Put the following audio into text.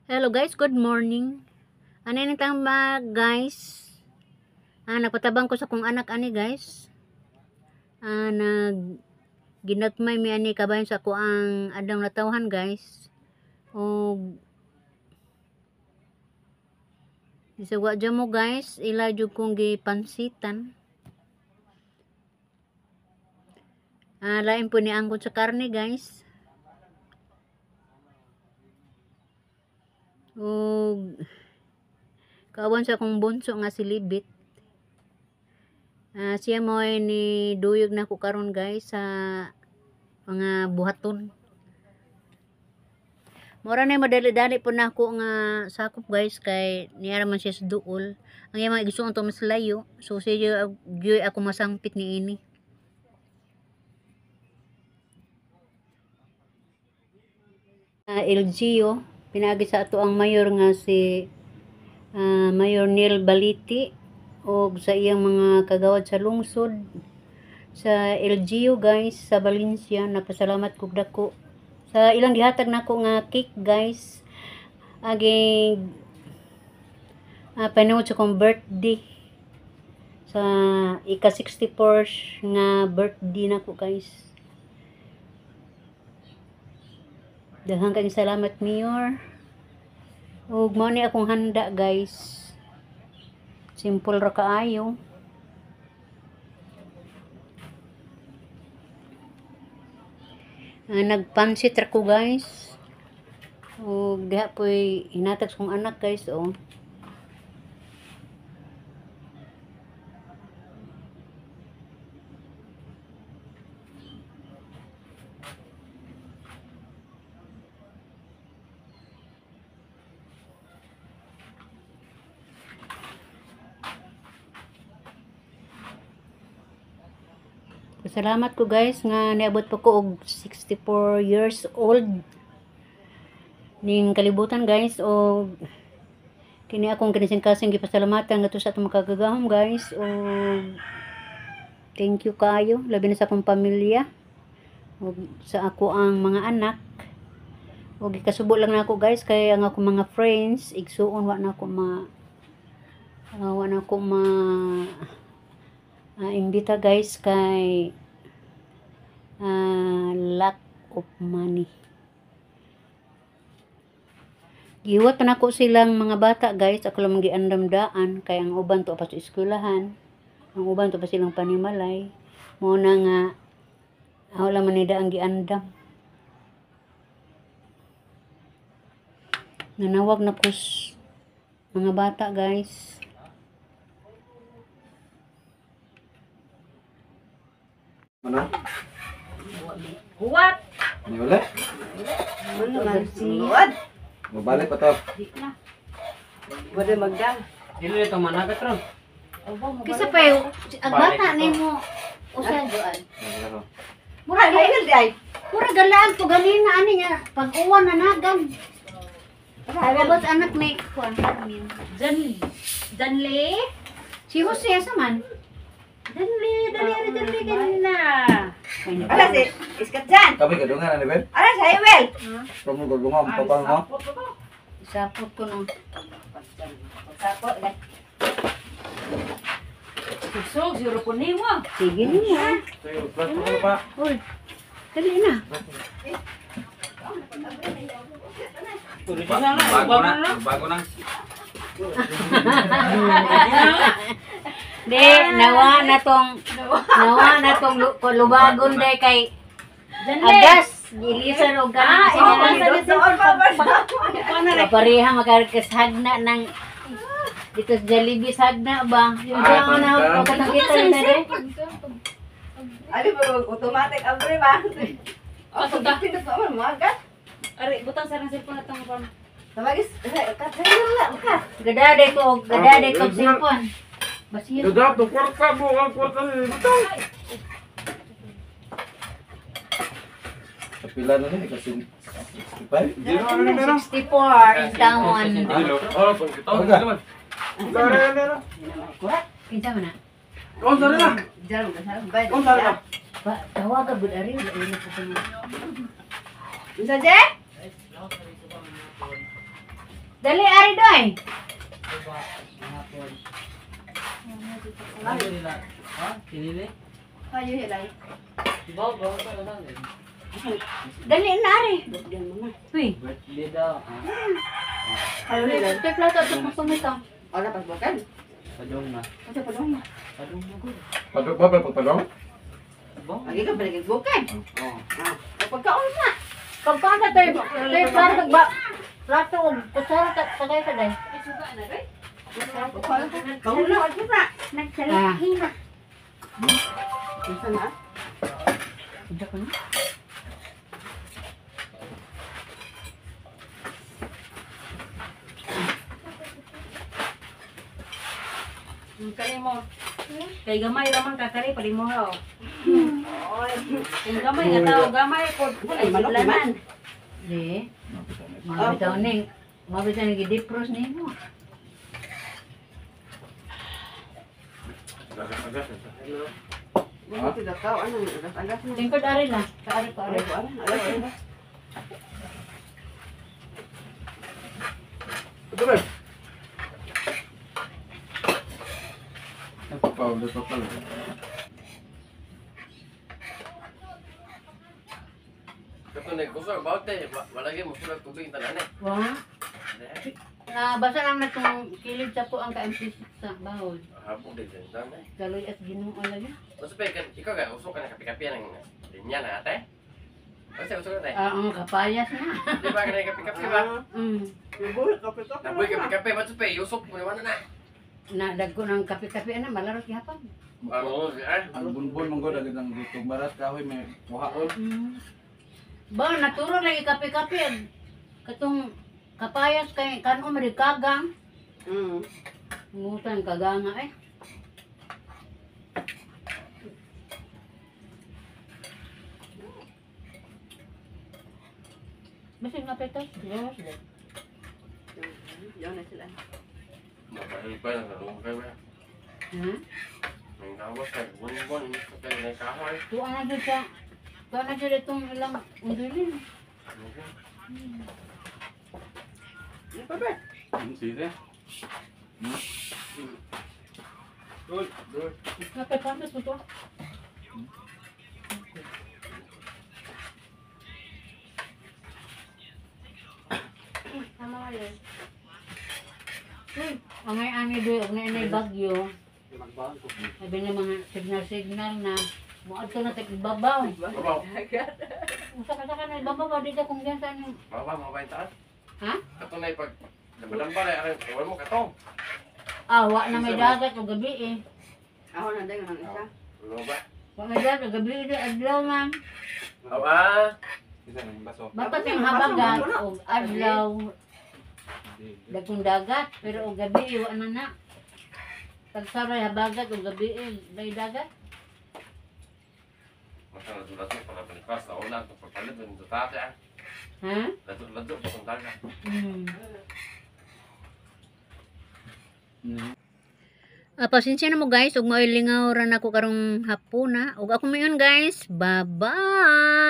Hello guys, good morning. Ano yung tama guys? Nagpatabang ko sa kong anak ani guys. Nag ginagmay mi ani kabayan sa ako ang adlaw natawhan guys. Og isuwa dyan mo guys, ila jud kong gipansitan. Lain po ni angkot sa karne guys. Og kawan sa akong bunso nga si Libit. Siya mo ay ni duyog na ko karon guys sa mga buhaton. Mora na madali-dali po na ako nga sakop guys kay niya man siya sa duol. Ang iya mga igsuon to mas layo. So siya gyud ako masangpit ni ini. LGU pinaagi sa ato ang mayor nga si Mayor Neil Baliti og sa iyang mga kagawad sa lungsod sa LGU guys sa Valencia. Nagpasalamat kog dako sa ilang gihatag nako nga cake guys. Aging panuod sa akong birthday sa ika 64 nga birthday nako guys. Daghang kayong salamat Mayor. Ug mao ni akong handa guys. Simple ra kaayo. Nagpansit ra ko guys. Ug diha po'y hinatag sa kong anak guys oh. Salamat ko guys nga niabot pa ko og 64 years old ning kalibutan guys. Og kini akong kinisingkasing gipasalamatan ngadto sa atong makagagahom guys. Og thank you kaayo labi na sa akong pamilya og sa ako ang mga anak. Og gikasubo lang nako guys kay ang akong mga friends igsuon wa na ko ma imbita guys kay lack of money. Giwat pa nako silang mga bata guys. Ako lang giandamdaan kay ang uban to pa sa eskwelahan, ang uban to pa silang panimalay. Mao na nga ako lang manida ang giandam. Nanawag na ko mga bata guys. Ano? Huwat! Ano ulit? Ano man? Huwat! Mabalik pa to. Pwede magdang. Dili na itong managat ron. Kisa pa yung, ang bata ni mo, usa doan. Mura Ay, ay. Mura galaan to ganina ani niya, pag uwan na nagan. Abot anak ni kuan Carmen. Janle? Si Jose asa man? Dali, dali, dali, dali, ganina. Ala si, iskat dyan. Kami gadungan ani Ben? Ala si Hiwel. Kamu gadungan papa mo. Sapot ko no. Sapot. Sugsog, zero po niwa. Sige niya. Sige, plus mo pa. Uy. Dali na. Original na, Bago bago na, na. bago na. Di, nawa na tong lubagon day kay agas gilisan og kanang pareha makarkashagna ng dito sa Jollibee sagna ba? Yung Ah, na pagka. nakita nila dre. Ali ba automatic ang pre ba? Pagka pindot pa man magat. Ari, butang sa rin cellphone na itong form. Tabagis, kat sa kat. Gadaday ko cellphone. Basiyo. Dudap to kwarta mo ang kwarta ni butang. Kapila na ni kasi 65. 64 in taon. Oh, pagkita. Kinsa man na? Oh, sorry na. Diyan ka sa bay. Oh, sorry na. Ba, tawaga gud ari wala na ko pa. Unsa je? Dali ari doy. Ayo hilay. Dali na ari. Uy. Ayo hilay. Kay plato at kung pumita. Wala pa bukan. Kasi padong na. Padong ba pa padong? Lagi ka balik bukan. Ah, pagkaon na. Pagkaan sa tayo, tayo plato ba? Plato og kutsara ka tagay ka day. Kaon na adto na. Ah. Kinsa na? Udah ko na. Kani mo. Kay gamay raman kakari pali mo ha. Kay gamay nga tao gamay pod ay Manok sudlanan. Di. Mabitaw ning, mabitaw ning gidipros nimo. Buti daw ka ano agas-agas na. Lingkod ari na, kaari ko ari. Ari ko ara. Ito ba? Pablo pa pala. Kato na kusog baute, walagi mo sulat tubig tanan eh. Wa. Nabasa lang na itong kilid sa po ang ka-MC sa bahod. Habog din din tan eh. Galoy at Ginoo lagi. Usa pa ikaw ka usok ka na kapi-kapi ng linya na ate. Usa usok na te. Ah, ang kapayas na. Di ba ka kapi-kapi ba? Buhi kape ka. Nabuy kapi-kapi ba pa usok mo ni na. Na dagko ng kape-kape ana malarot gihapon. Ano eh? Ang bunbon mong god agad ang dito baras kahoy may kuhaon. Ba naturo lagi kape-kape katong kapayas kay kanon man kagang. Ngutan kaganga eh. Bisig na pito. Gawas ba? Yun na sila. Mabahil pa na sa kayo. Ha? May gawas kay bunbon kay na kahoy. Tuwa na dyan siya. Tuwa na dyan itong ilang undulin. Ano pa ba? Sige. Good, good. Napapamas mo to. Tama yun. Ang ay ani doy, og naay bagyo. Sabi ng mga signal-signal na muadto na tag ibabaw. Babaw. Usa ka sa na ibabaw dito kung diyan sa ano. Babaw mo ba taas? Ha? Kato na pag Lambalamba na aray mo katong. Ah, wa na may dagat og gabi eh. Ako na dahil ng isa. Ano ba? Wa may dagat og gabi eh, adlaw man. Awa. Isa na yung baso. Basta siyang habagat og adlaw dagkong dagat pero og gabi eh, wa na na. Tagsaray habagat og gabi eh, may dagat. Masa ladyo-ladyo para balikas na una ito pagpalit ng duterte ah. Ha? Ladyo-ladyo pa dagat. Ah, pasensya na mo guys, ug maoy lingaw ra nako karong hapuna. Ug ako mayon guys. Bye-bye.